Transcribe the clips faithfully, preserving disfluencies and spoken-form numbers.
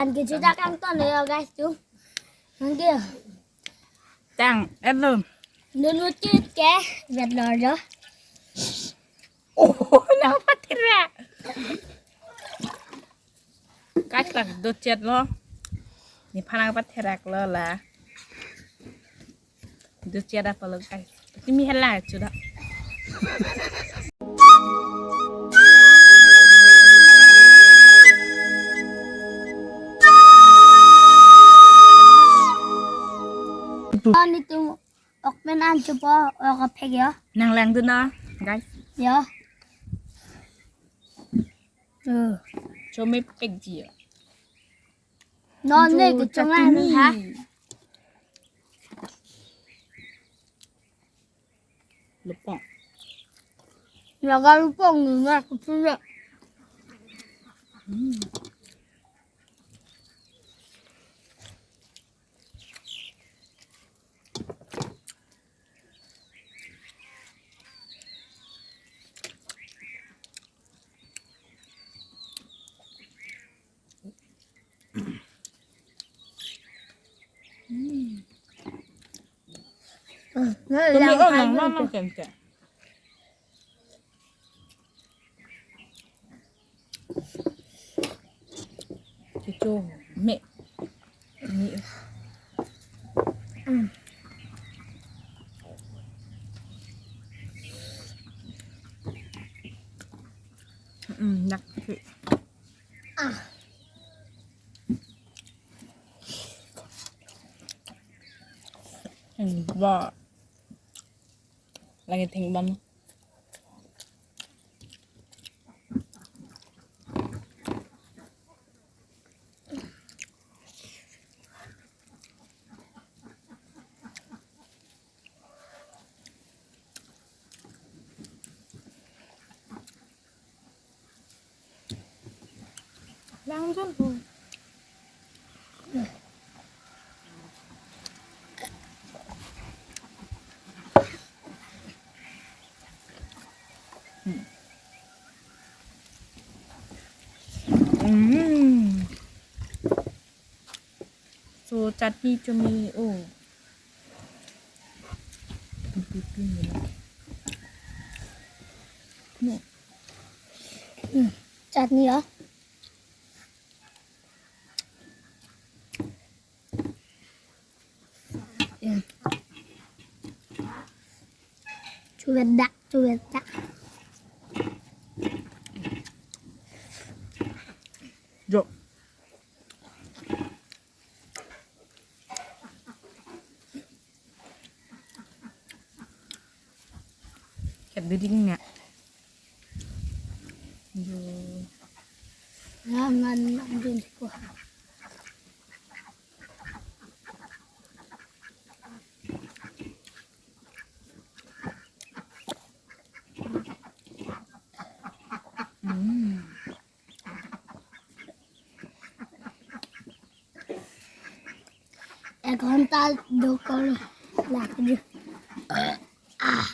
An ke juda kangton lo guys tu. Nang ke. Tang, elo. Nunu chit ke, bet lo jo. Oh, nangpatherak. Guys, tak do chet lo. Nephan nangpatherak lo la. Do chet apa lo guys? Timi hela chuda. Ani tu okmen an chupo, ok aphek yo. Nang langdun na, guys. Yo. Eh. Chomepekji yo. Non ne ke chongai chutney ha. Lupong. Laga lupong ni na kuchule. Hmm. Kami oh nang nang nang kente. Cucu me me. Hmm, nak. Ah. Hmm, ba. Lagi ting bam. Langdun ho. Hmm. So chutney chumi oh. Hmm. Chutney ya. Chuwet dak, chuwet dak. Jo. Ket biding nya. Jo. Ngan ngan din ko. Hmm. Ek ghonta do kor lak di. Ah.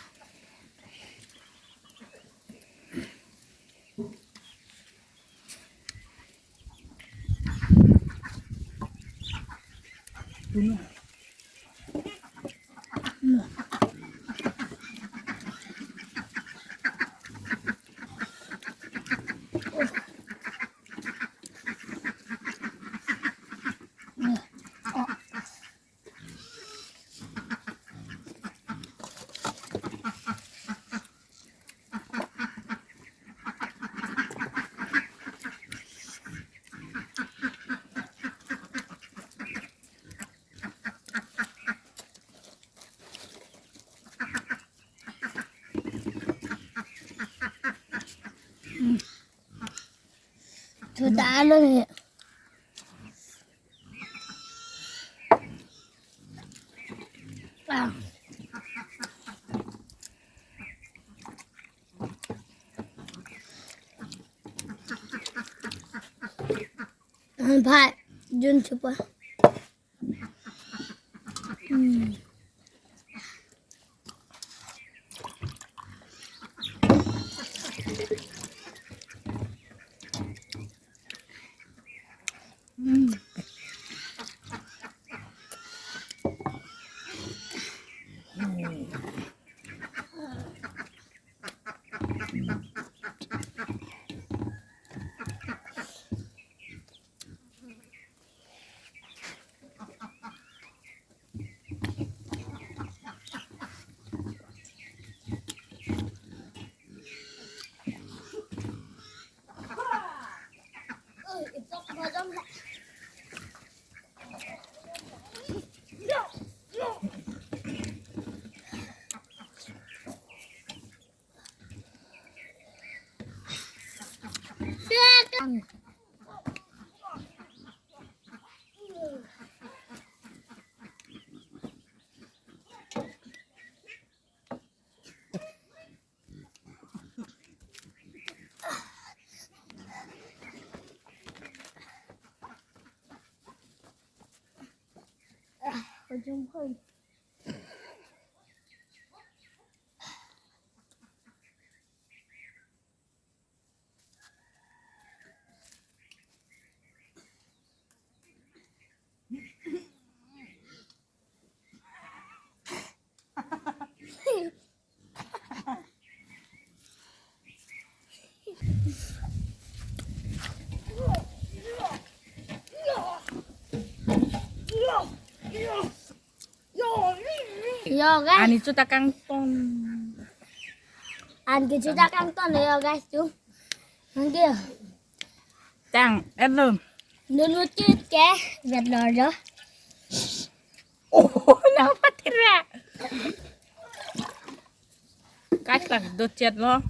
Chuta alo he. Ah. Bhai, jun chupa. Hmm. Hmm. Jumhoi. Yo, guys. Ani chuta kangton. An ke chuta kangton yo, guys, tu. Nang ke. Tang, elo. Nunu chit ke, vet lo jo. Oh, nangpatherak. Guys, lang do chet lo.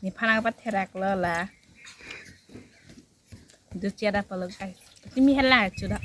Nephan nangpatherak lo la. Do chet apa lo, guys? Timi hala chuda.